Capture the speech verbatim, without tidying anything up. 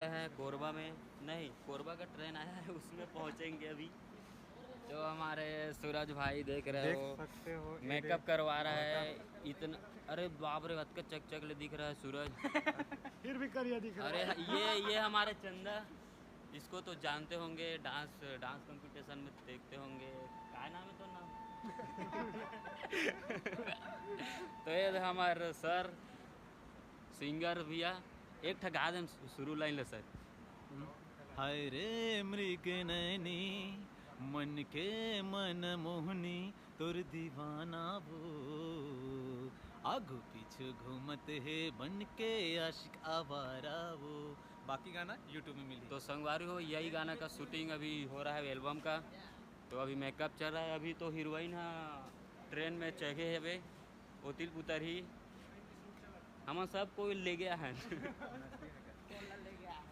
है कोरबा में, नहीं, कोरबा का ट्रेन आया है, उसमें पहुंचेंगे अभी। तो हमारे सूरज भाई देख रहे देख हो, सकते हो, ये मेकअप देख। करवा रहा है। इतना, अरे बाप रे, अतका चकचक ले दिख रहा है सूरज। फिर भी करिया दिख रहा अरे है। ये ये हमारे चंदा, इसको तो जानते होंगे, डांस डांस कंपटीशन में देखते होंगे। क्या नाम है तो नाम? तो ये हमारे सर सिंगर भैया, एक ठा गा देम शुरू लाइन ले सर। हाय रे मृग नैनी, मन के मन मोहनी, तोर दीवाना वो, आगू पीछू घूमत हे बन के आशिक आवारा वो। बाकी गाना YouTube में मिली। तो संगवारी हो, यही गाना का शूटिंग अभी हो रहा है एल्बम का। तो अभी मेकअप चल रहा है। अभी तो हीरोइन हा ट्रेन में चढ़े हवे, ओतिल पुतर ही हमन सब कोई ले गया है।